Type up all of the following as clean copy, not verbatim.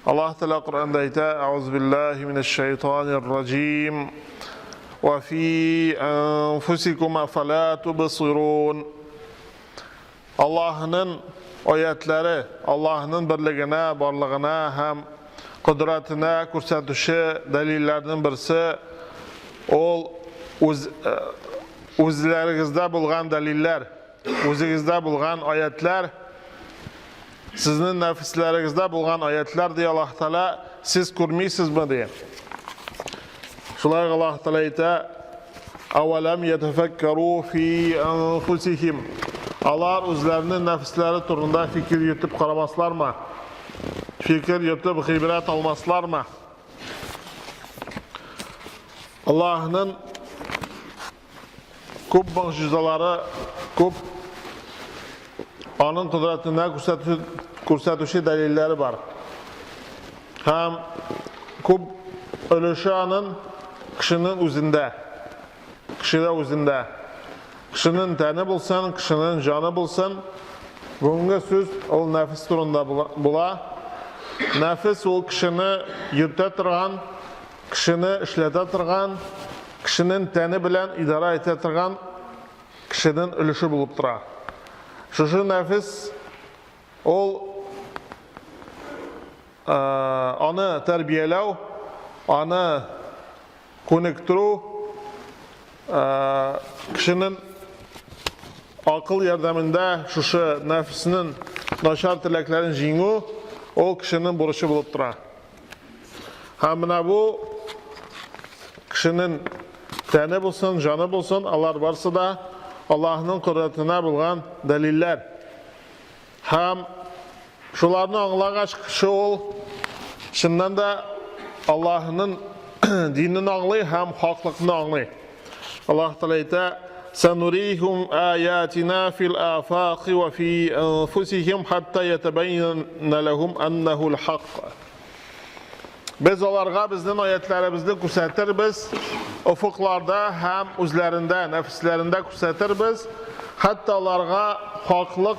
Аллаһ Тәгалә Коръәндә әйтә: "Әгъузу биллаһи минәш шайтанир раҗим. Ва фи анфусикум афала тубсирун." Аллаһның аятлары, Аллаһның берлегенә, барлыгына һәм кодрәтенә күрсәтүче дәлилләрнең берсе ул үз үзләрегездә булган дәлилләр, үзегездә булган аятлар. Сезнең нәфесләрегездә булган аятлар, ди Аллаһ Тәгалә, сез күрмисезме, ди. Шулай ук Аллаһ Тәгалә әйтә, Авалам ятафаккару фи анфусихим. Алар үзләренең нәфесләре турында фикер йөртеп карамаслармы? Фикер йөртеп гыйбрәт алмаслармы? Аллаһның Күп могҗизалары, күп аның кодрәтенә күрсәтүче дәлилләре бар. Һәм күп өлеше аның кешенең үзендә. Кешедә үзендә. Кешенең тәне булсын, кешенең җаны булсын. Бүгенге сүз ул нәфес турында була. Нәфес ул кешене йөртә торган, кешене эшләтә торган, кешенең тәне белән идарә итә торган кешенең өлеше булып тора. Шушы нәфес ул аны тәрбияләү, аны күнектерү кешенең акыл ярдәмендә шушы нәфеснең начар теләкләрен җиңү ул кешенең бурычы булып тора. Һәм менә бу кешенең тәне булсын, җаны булсын, алар барсы да Аллаһның кодрәтенә булган дәлилләр. Һәм шуларны аңлагач, кеше ул чыннан да Аллаһның динен аңлый һәм хаклыкны аңлый. Аллаһ Тәгалә әйтә: "Санурихум аятина фил афақи ва фи анфусихим хатта ятабайяна лахум аннаху аль-хакк." Без аларга безнең аятларыбызны күрсәтербез, офыкларда һәм үзләрендә, нәфесләрендә күрсәтербез, хәтта аларга хаклык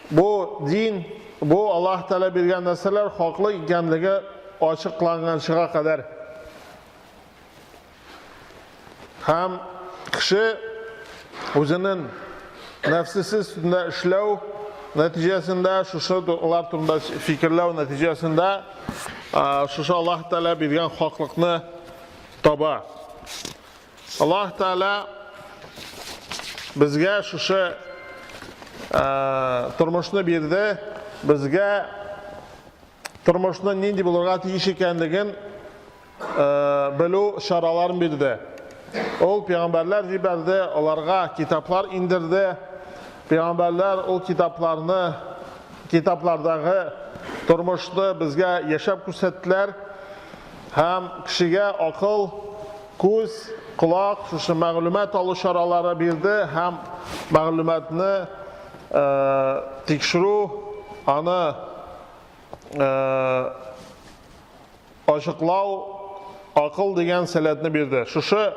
бу дин, бу Аллаһ Тәгалә биргән нәрсәләр хаклык икәнлеге ачыкланганчыга кадәр. Һәм кеше үзенең нәфсесе өстендә эшләү нәтиҗәсендә, шушы алар турында фикерләү нәтиҗәсендә шушы Аллаһ Тәгалә биргән хаклыкны таба. Аллаһ Тәгалә безгә шушы тормышны бирде, безгә тормышның нинди булырга тиеш икәнлеген белү чараларын бирде. Ул пәйгамбәрләр җибәрде, аларга китаплар индерде. Пәйгамбәрләр ул китапларны, китаплардагы тормышны безгә яшәп күрсәттеләр. Һәм кешегә акыл, күз, колак, шушы мәгълүмат алу чаралары бирде һәм мәгълүматны тикшерү, аны ачыклау, акыл дигән сәләтне бирде. Шушы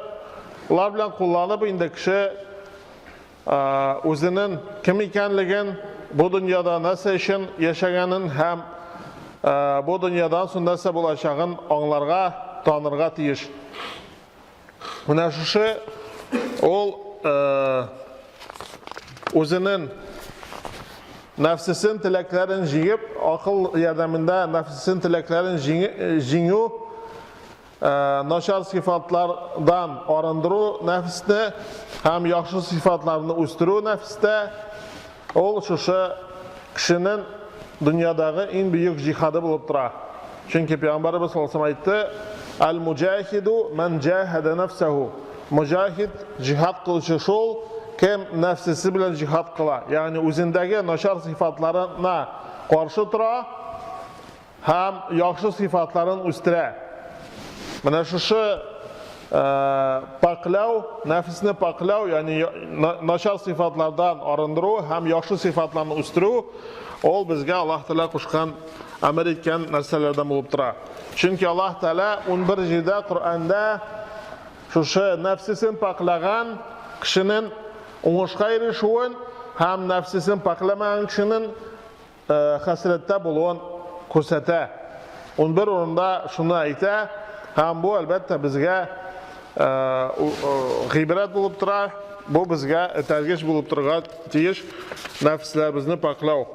лар белән кулланып инде кеше үзенең кем икәнлеген, бу дөньяда нәрсә өчен яшәгәнен һәм бу дөньядан соң нәрсә булачагын аңларга, танырга тиеш. Менә шушы ул үзенең нәфсесен теләкләрен җиңеп, акыл ярдәмендә нәфсесен теләкләрен җиңү, начар сыйфатлардан арындыру нәфесне һәм яхшы сыйфатларны үстерү нәфестә, ул шушы кешенең дөньядагы иң бөек җихады булып тора. Чөнки Пәйгамбәребез саллаллаһу алейһи әйтте, Әл-муҗахиду ман җахада нафсаху. Муҗахид, җихад кылучы шул, кем нәфсесе белән җихад кыла, ягъни үзендәге начар сыйфатларына каршы тора һәм яхшы сыйфатларын үстерә. Менә шушы пакьләү, нәфесне пакьләү, ягъни начар сыйфатлардан арындыру һәм яхшы сыйфатларны үстерү, ул безгә Аллаһ Тәгалә кушкан, әмер иткән нәрсәләрдән булып тора. Чөнки Аллаһ Тәгалә 11 җирдә Коръәндә шушы нәфсесен пакьләгән кешенең уңышка ирешүен һәм нәфсесен пакьләмәгән кешенең хәсрәттә булуын күрсәтә. 11 урында шуны әйтә, һәм бу, әлбәттә, безгә гыйбрәт булып тора, бу безгә этәргеч булып торырга тиеш нәфесләребезне пакьләү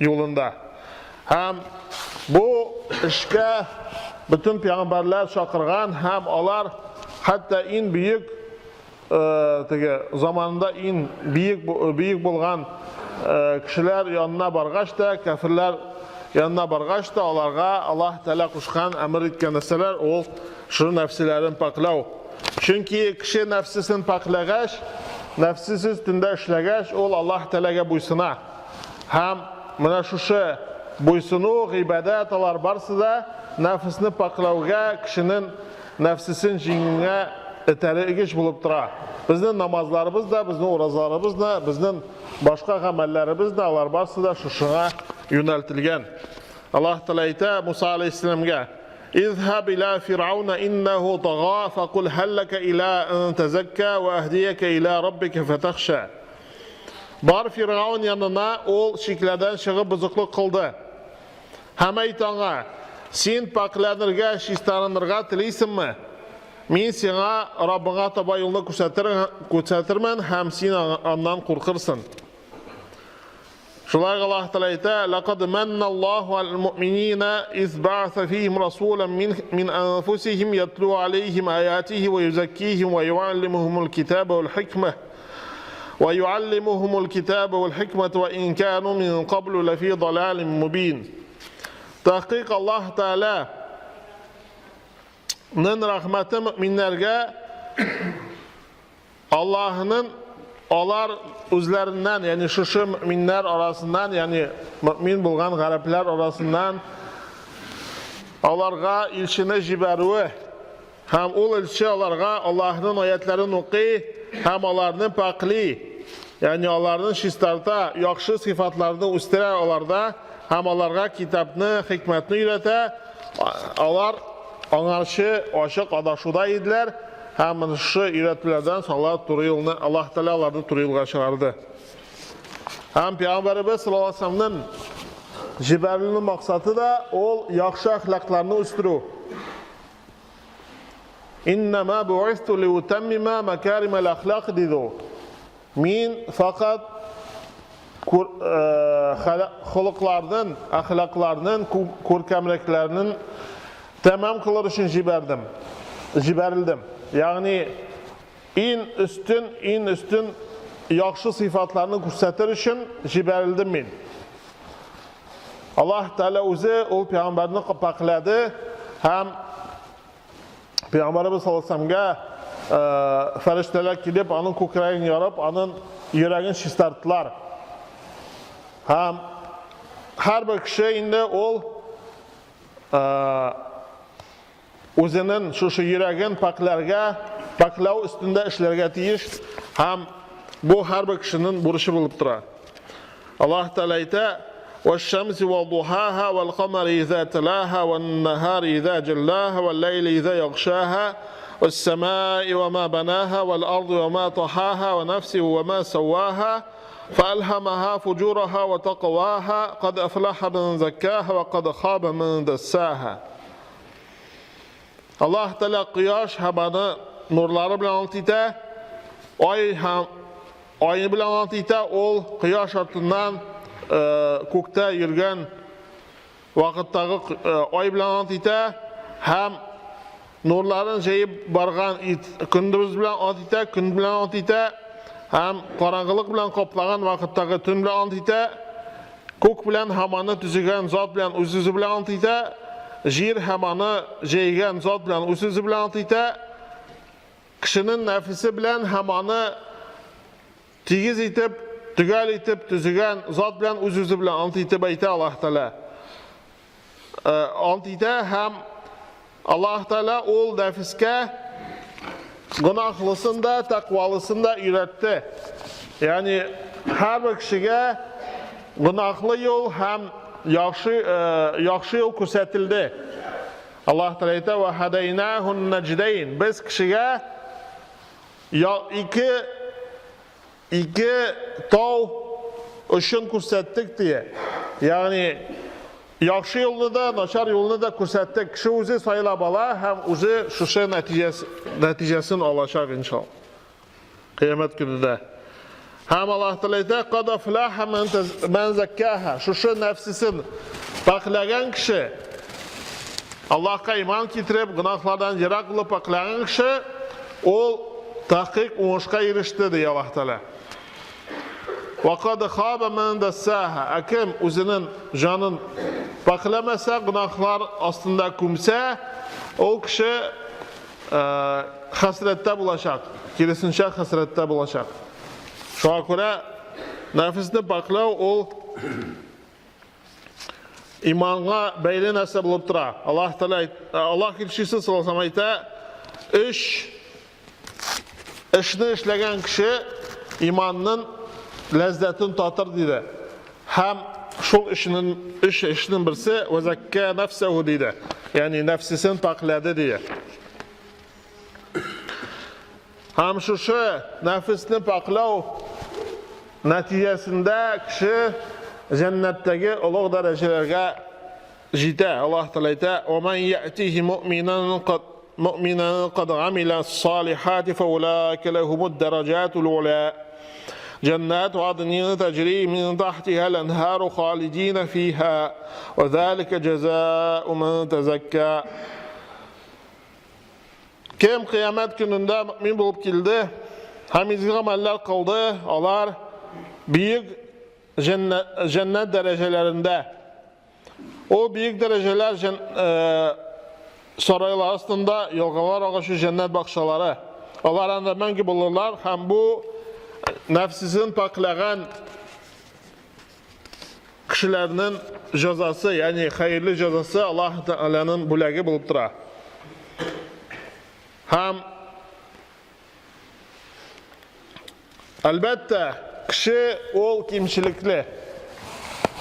юлында. Һәм бу эшкә бөтен пәйгамбәрләр чакырган һәм алар хәтта иң бөек теге заманында иң бөек бөек булган кешеләр янына баргач та, кәферләр янына баргач та, аларга Аллаһ Тәгалә кушкан, әмер иткән нәрсәләр ул шул нәфселәрен пакьләү. Чөнки кеше нәфсесен пакьләгәч, нәфсесе өстендә эшләгәч, ул Аллаһ Тәгаләгә буйсына. Һәм менә шушы буйсыну, гыйбадәт, алар барсы да нәфесне пакьләүгә, кешенең нәфсесен җиңүгә этәргеч булып тора. Безнең намазларыбыз да, безнең уразаларыбыз да, безнең башка гамәлләребез дә, алар барсы да шушыңа юнәлтелгән. Аллаһ Тәгалә әйтә Муса алейһиссәламгә: "Изһаб иля фирауна иннаху тага, факул хәл ләкә иля ан тазакка ва аһдияка иля раббика фатахша." Бар Фиргаун янына, ул чикләрдән чыгып бозыклык кылды. Һәм әйт аңа, Син пакьләнергә, чистарынырга телисеңме? Мин сиңа Раббыңа таба юлны күрсәтер, күрсәтермен һәм син аннан куркырсың. Шулай Аллаһ Тәгалә әйтә: "Лакад манналлаһу алал муъминина из ба'аса фихим расулан мин мин анфусихим ятлу алейхим аятихи ва юзаккихим ва юаллимухумул китаба вал хикмә ва юаллимухумул китаба вал хикмә ва ин кану мин каблу лафи далалин мубин." Тәхкыйк Аллаһ Тәгалә нын рәхмәте мөминнәргә Аллаһның алар үзләреннән, ягъни шушы мөминнәр арасыннан, ягъни мөмин булган гарәпләр арасыннан аларга илчене җибәрүе һәм ул илче аларга Аллаһның аятларын укый һәм аларны пакли, ягъни аларны чистарта, яхшы сыйфатларны үстерә аларда һәм аларга китапны, хикмәтне өйрәтә. Алар аңарчы ачык адашуда иделәр. Һәм менә шушы өйрәтүләрдән соң алар туры юлны, Аллаһ Тәгалә аларны туры юлга чыгарды. Һәм Пәйгамбәребез саллаллаһу алейһи вәсәлләмнең җибәрелү максаты да ул яхшы әхлакларны үстерү. Иннама буисту лиутаммима макаримал әхлак диде ул. Мин факат холыкларның, әхлакларның күркәмлекләрен тәмам кылыр өчен җибәрдем. Җибәрелдем. Ягъни иң өстен, иң өстен яхшы сыйфатларны күрсәтер өчен җибәрелдем мин. Аллаһ Тәгалә үзе ул пәйгамбәрне пакьләде һәм Пәйгамбәребез саллаллаһу алейһи вәсәлләмгә фәрештәләр килеп, аның күкрәген ярып, аның йөрәген чистарттылар. Һәм һәрбер кеше инде ул үзенең шушы йөрәген пакьләргә, пакьләү өстендә эшләргә тиеш һәм бу һәрбер кешенең бурычы булып тора. Аллаһ Тәгалә әйтә: "Вәш-шәмси вә-дуһаһа вәл-камари иза талаһа вән-наһари иза җәллаһа вәл-ләйли иза ягъшаһа вәс-самаи вә ма банаһа вәл-арди вә ма тахаһа вә нафси вә ма савваһа фәәлһамаһа фуҗураһа вә тәкъваһа кад афлаһа ман заккаһа вә кад хаба ман дассаһа." Аллаһ Тәгалә кояш һәм аны нурлары белән ант итә, ай һәм Ай белән ант итә, ул кояш артыннан күктә йөргән вакыттагы ай белән ант итә һәм нурларын җәеп барган көндез белән ант итә, көн белән ант итә һәм караңгылык белән каплаган вакыттагы төн белән ант итә, күк белән һәм аны төзегән зат белән үз-үзе белән ант итә, җир һәм аны җәйгән зат белән үз-үзе белән ант итә, Кешенең нәфесе белән һәм аны тигез итеп, төгәл итеп төзегән зат белән үз-үзе белән ант итеп әйтә Аллаһ Тәгалә. Э, ант итә һәм Аллаһ Тәгалә ул нәфескә гөнаһлысын да, тәкъвалысын да өйрәтте. Ягъни һәрбер кешегә гөнаһлы юл һәм яхшы э, яхшы юл күрсәтелде. Аллаһ Тәгалә әйтә, "Ва хадайнахун наҗдайн." Без кешегә ике ике тау очын күрсәттек дия. Ягъни Яхшы юлны да, начар юлны да күрсәттек. Кеше үзе сайлап ала һәм үзе шушы нәтиҗәсен алачак, иншалла. Кыямәт көнендә. Һәм Аллаһ Тәгалә әйтә, "Кад афлаха ман заккаха". Шушы нәфсесен пакьләгән кеше, Аллаһка иман китереп, гөнаһлардан ерак булып пакьләгән кеше, ул тәхкыйк уңышка иреште, ди Аллаһ Тәгалә. Вакад хаба ман дассаха. Ә кем үзенең җанын пакьләмәсә, гөнаһлар астында күмсә, ул кеше хәсрәттә булачак. Киресенчә хәсрәттә булачак. Шуңа күрә нәфесне пакьләү ул иманга бәйле нәрсә булып тора. Аллаһ Тәгалә, Аллаһ илчесе саллаллаһу алейһи әйтә, өч эшне эшләгән кеше иманның ләззәтен татыр диде. Һәм шул эшнең өч эшнең берсе вәзәккә нәфсәһу диде. Ягъни нәфсесен пакьләде диде. Һәм шушы нәфесне пакьләү нәтиҗәсендә кеше җәннәттәге олуг дәрәҗәләргә җитә. Аллаһ Тәгалә әйтә: "Ва ман яътихи муъминан кад муъминан кад амила салихати фаулаика лахумуд дараҗатул ула. Җәннәт аднин таҗри мин тахтиха ал-анһару халидина фиха, ва залика җазаኡ ман тазакка." Кем кыямәт көнендә мөмин булып килде һәм изге гамәлләр кылды, алар бөек җәннәт дәрәҗәләрендә. Ул бөек дәрәҗәләр сарайлар астында елгалар агучы җәннәт бакчалары. Алар анда мәңге булырлар һәм бу нәфсесен пакьләгән кешеләрнең җәзасы, ягъни хәерле җәзасы Аллаһ Тәгаләнең бүләге булып тора. Һәм әлбәттә, кеше ул кимчелекле.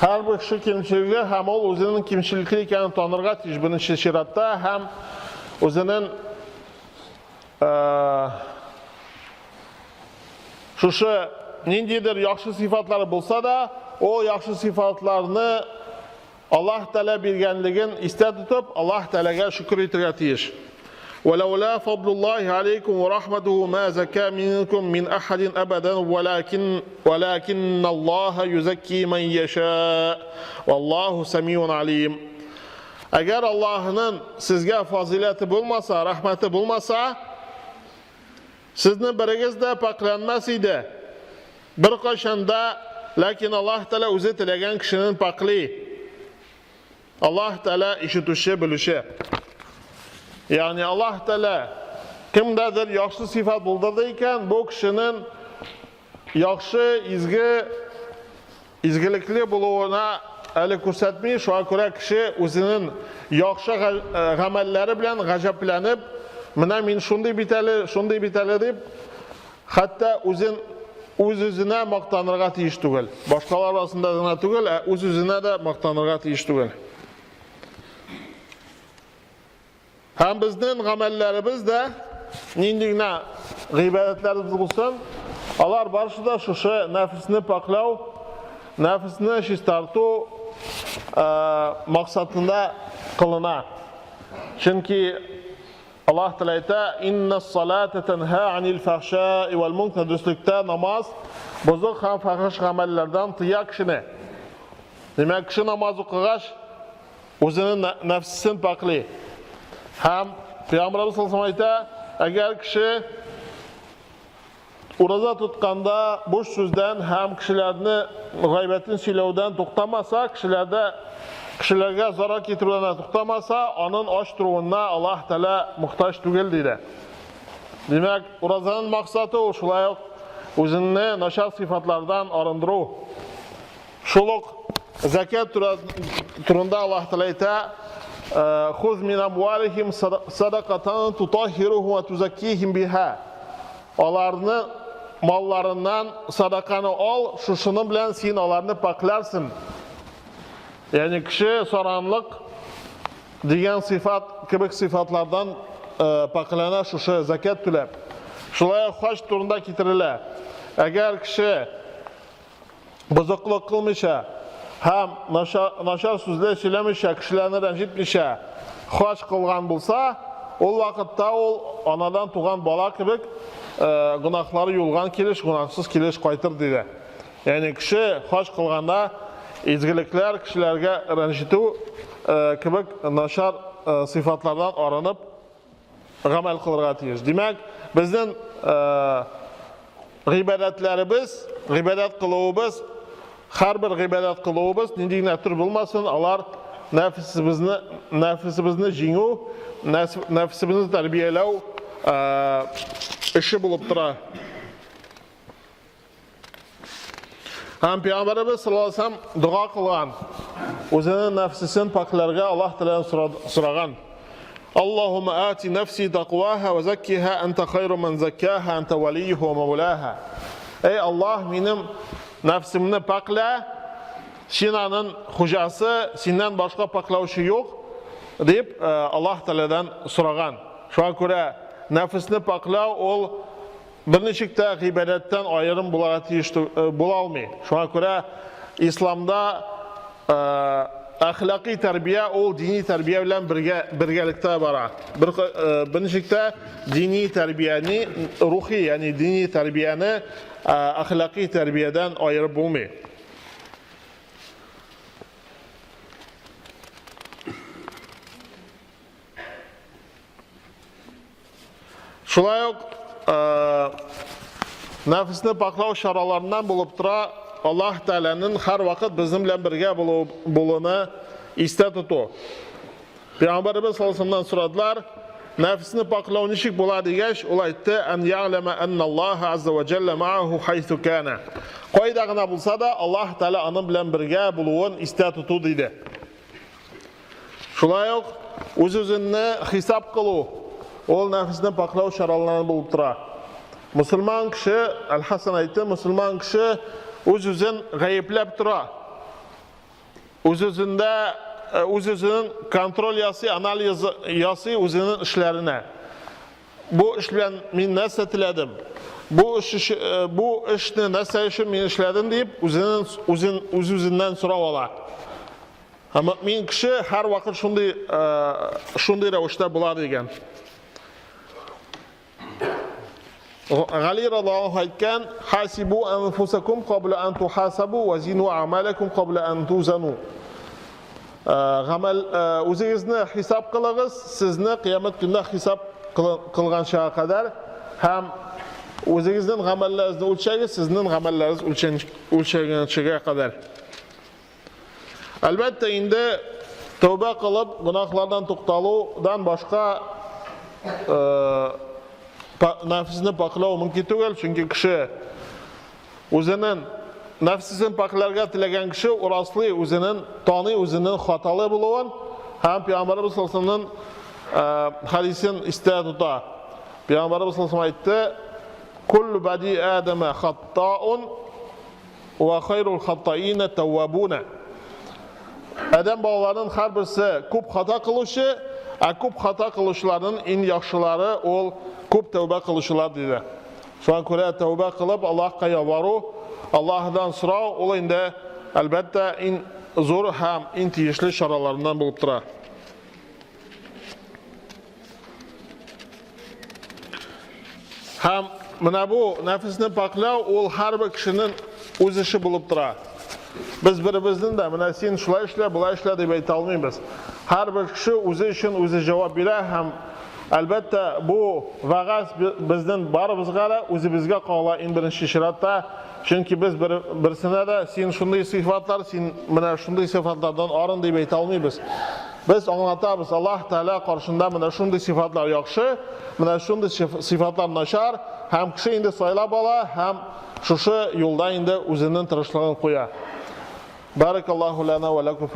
Һәрбер кеше кимчелекле һәм ул үзенең кимчелекле икәнен танырга тиеш беренче чиратта һәм үзенең Шушы ниндидер яхшы сыйфатлары булса да, ул яхшы сыйфатларны Аллаһ Тәгалә биргәнлеген истә тотып, Аллаһ Тәгаләгә шөкер итәргә тиеш. Вәләүлә фадлуллаһи алейкум ва рахматуху ма зака минкум мин ахадин абадан валакин валакинналлаһа юзакки ман яша. Валлаху самиун алим. Әгәр Аллаһның сезгә фазыйләте булмаса, рәхмәте булмаса, сезне берегез дә пакьләнмәс иде. Беркайчан да, ләкин Аллаһ Тәгалә үзе теләгән кешене пакьли. Аллаһ Тәгалә ишетүче, белүче. Ягъни Аллаһ Тәгалә кемдәдер яхшы сыйфат булдырды икән, бу кешенең яхшы, изге Изгелекле булуына әле күрсәтми, шуңа күрә кеше үзенең яхшы гамәлләре белән гаҗәпләнеп, менә мин шундый бит әле, шундый бит әле дип, хәтта үзен үз-үзенә мактанырга тиеш түгел. Башкалар арасында гына түгел, ә үз-үзенә дә мактанырга тиеш түгел. Һәм безнең гамәлләребез дә, нинди генә гыйбадәтләребез булсын, алар барысы да шушы нәфесне пакьләү, нәфесне чистарту максатында кылына. Чөнки Аллаһ Тәгалә әйтә, «Инна салата танһа анил фахшаи вал мункар» Дөреслектә намаз бозык һәм фахиш гамәлләрдән тыя кешене. Димәк, кеше намаз укыгач, Үзенең нәфсесен пакли. Һәм Пәйгамбәребез саллаллаху алейһи әйтә, әгәр кеше ураза тотканда буш сүздән һәм кешеләрне гайбәтен сөйләүдән туктамаса, кешеләрдә кешеләргә зарар китерүдән туктамаса, аның ач торуына Аллаһ Тәгалә мохтаҗ түгел диде. Димәк, уразаның максаты ул шулай ук үзеңне начар сыйфатлардан арындыру. Шул ук зәкят турында Аллаһ Тәгалә әйтә, Хуз мин амвалихим садакатан тутаххирухум ва тузаккихим биха. Аларны малларыннан садаканы ал, шушының белән син аларны пакьләрсең. Ягъни кеше саранлык дигән сыйфат кебек сыйфатлардан пакьләнә шушы зәкят түләп. Шулай ук хаҗ турында китерелә. Әгәр кеше бозыклык кылмыйча, һәм начар сүзләр сөйләмичә, кешеләрне рәнҗетмичә хаҗ кылган булса, ул вакытта ул анадан туган бала кебек гөнаһлары юылган килеш, гөнаһсыз килеш кайтыр, диде. Ягъни кеше хаҗ кылганда изгелекләр, кешеләргә рәнҗетү кебек начар сыйфатлардан арынып гамәл кылырга тиеш. Димәк, безнең гыйбадәтләребез, гыйбадәт кылуыбыз, һәрбер гыйбадәт кылуыбыз нинди генә төр булмасын, алар нәфесебезне, нәфесебезне җиңү, нәфесебезне тәрбияләү эше булып тора. Һәм Пәйгамбәребез саллаллаһу алейһи вәсәлләм дога кылган. Үзенең нәфсесен пакьләргә Аллаһ Тәгаләдән сораган. Аллаһумма ати нәфси тaqwaha ва заккиха анта хайру ман заккаха анта валиюха ва мауляха. Эй Аллаһ, минем нәфсемне пакьлә, син аның хуҗасы, синнән башка пакьләүче юк, дип Аллаһ Тәгаләдән сораган. Шуңа күрә нәфесне пакьләү ул Берничек тә гыйбадәттән аерым буларга тиеш була алмый. Шуңа күрә исламда әхлакый тәрбия ул дини тәрбия белән бергә бергәлектә бара. Бер берничек тә дини тәрбияне, рухи, ягъни дини тәрбияне әхлакый тәрбиядән аерып булмый. Шулай ук нәфесне пакълау чараларыннан булып тора Аллаһ Тәгаләнең һәрвакыт безнең белән бергә булуны истә тоту. Пәйгамбәребез саллаллаһу сорадылар, нәфесне пакълау ничек була дигәч, ул әйтте, ан я'лама анналлаһа азза ва җалла мааху хайсу кана. Кайда гына булса да, Аллаһ Тәгалә аның белән бергә булуын истә тоту диде. Шулай ук үз-үзеңне хисап кылу, ул нәфесне пакьләү чараларыннан булып тора. Мөселман кеше, Әл-Хасан әйтте, мөселман кеше үз-үзен гаепләп тора. Үз-үзендә э, үз-үзен контроль ясый, анализ ясый үзенең эшләренә. Бу эш белән мин нәрсә теләдем? Бу эш э, бу эшне нәрсә өчен мин эшләдем дип, үзенең үзен үз-үзеннән сорау ала. Ә мөэмин кеше һәрвакыт шундый шундый рәвештә була дигән. Гали радиаллаһу әйткән, "Хасибу анфусакум кабла ан тухасабу ва зину амалакум кабла ан тузану." Гамәл үзегезне хисап кылыгыз, сезне кыямәт көнендә хисап кылганчага кадәр һәм үзегезнең гамәлләрегезне үлчәгез, сезнең гамәлләрегез үлчәгәнчегә кадәр. Әлбәттә инде тәүбә кылып, гөнаһлардан тукталудан башка нәфесне пакьләү мөмкин түгел, чөнки кеше үзенең нәфсесен пакьләргә теләгән кеше ураслый үзенең таный үзенең хаталы булуын һәм Пәйгамбәребез саллаллаһу хәдисен истә тота. Пәйгамбәребез саллаллаһу әйтте: "Куллу бади адама хаттаун Ва хайрул хаттаина тәввабуна. Адәм балаларының һәрберсе күп хата кылучы, ә күп хата кылучыларның иң яхшылары ул күп тәүбә кылучылар диде. Шуңа күрә тәүбә кылып Аллаһка ялвару, Аллаһдан сорау ул инде әлбәттә иң зур һәм иң тиешле чараларыннан булып тора. Һәм менә бу нәфесне пакьләү ул һәрбер кешенең үз эше булып тора. Без беребезнең дә менә син шулай эшлә, болай эшлә дип әйтә алмыйбыз. Һәрбер кеше үзе өчен үзе җавап бирә һәм әлбәттә бу вәгазь безнең барыбызга да үзебезгә кагыла иң беренче чиратта. Чөнки без бер, берсенә дә син шундый сыйфатлар, син менә шундый сыйфатлардан арын дип әйтә алмыйбыз. Без аңлатабыз, Аллаһ Тәгалә каршында менә шундый сыйфатлар яхшы, менә шундый сыйфатлар начар, һәм кеше инде сайлап ала һәм шушы юлда инде үзенең тырышлыгын куя. بارك الله لنا ولكم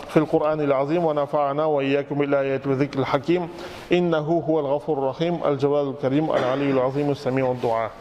في القرآن العظيم ونفعنا وإياكم بالآيات والذكر الحكيم إنه هو الغفور الرحيم الجواد الكريم العلي العظيم السميع الدعاء.